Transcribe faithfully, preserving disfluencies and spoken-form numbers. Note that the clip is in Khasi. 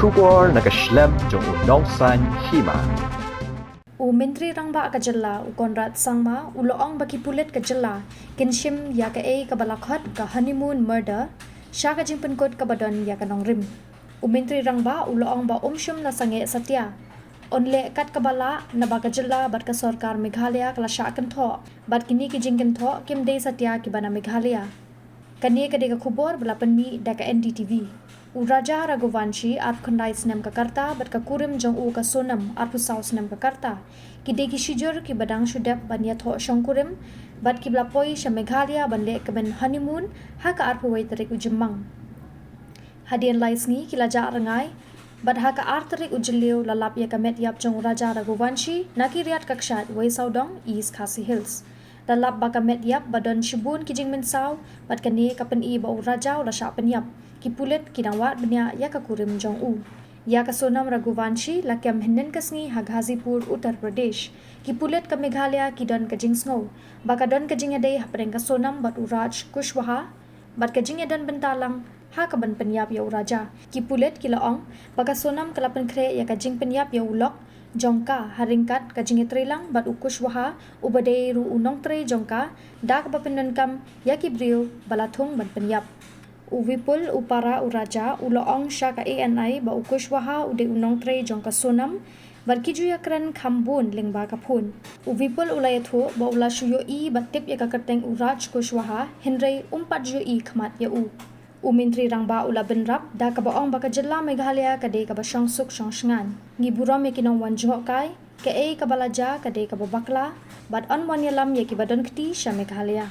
Khubor na ka shlem jong u Nongsaiñ Hima. U Myntri Rangbah ka jylla u Conrad Sangma u la ong ba ki pulit ka jylla kin shim ïa kaei kaba la khot ka honeymoon murder sha ka jingpynkut kaba don ïa ka nongrim. U Myntri Rangbah u la ong ba um shym la sangeh satia, yn leh kat kaba lah naba ka jylla bad ka sorkar Meghalaya ka la shah kynthoh, bad kine ki jingkynthoh kim dei satia kiba na Meghalaya. Kane ka dei ka khubor ba la pynmih da ka N D T V. U Raja Raghuvanshi, arphew khyndai snem ka rta, bad ka kurim jong u ka Sonam, arphew saw snem ka rta, ki dei ki shijur kiba dang shu dep ban ïathoh shongkurim bad kiba la poi sha Meghalaya ban leh ka honeymoon ha ka arphew wei tarik u Jymmang. Hadien lai sngi ki la jah rngai bad ha ka ar tarik u Jylliew la lap ïa ka met ïap jong u Raja Raghuvanshi na ki riat ka kshaid Weisawdong, East Khasi Hills. La lap ba ka met ïap ba don shibun ki jingmynsaw bad kane ka pyni ba u Raja u la shah pynïap. Ki pulit ki dang wad bniah ïa ka kurim jong u. Ïa ka Sonam Raghuvanshi la kem hynnin ka sngi ha Ghazipur, Uttar Pradesh. Ki pulit ka Meghalaya ki don ka jingsngew ba ka don ka jingïadei hapdeng ka Sonam bad u Raj Kushwaha bad ka jingïadon bynta lang ha kaban pynïap ïa u Raja. Ki pulit ki la ong ba ka Sonam ka la pynkhreh ïa ka jingpynïap ïa u lok jong ka ha ryngkat ka jingïatreilang bad u Kushwaha uba dei ruh u nongtrei jong ka, da kaba pyndonkam ïa ki briew ba la thung ban pynïap. U Vipul, u para u Raja, u la ong sha ka A N I ba u Kushwaha u dei u nongtrei jong ka Sonam bad ki ju ïakren kham bun lyngba ka phone. U Vipul u la ïathuh ba u la shu ïohi bad tip ïa ka kyrteng u Raj Kushwaha, hynrei um pat ju ïohi khmat ïa u. U Myntri Rangbah u la bynrap da kaba ong ba ka jylla Meghalaya ka dei kaba shongsuk shongshngaiñ. Ngi burom ïa ki nongwan jngohkai, kaei kaba la jia ka dei kaba bakla bad yn wan ïalam ïa kiba don kti sha Meghalaya.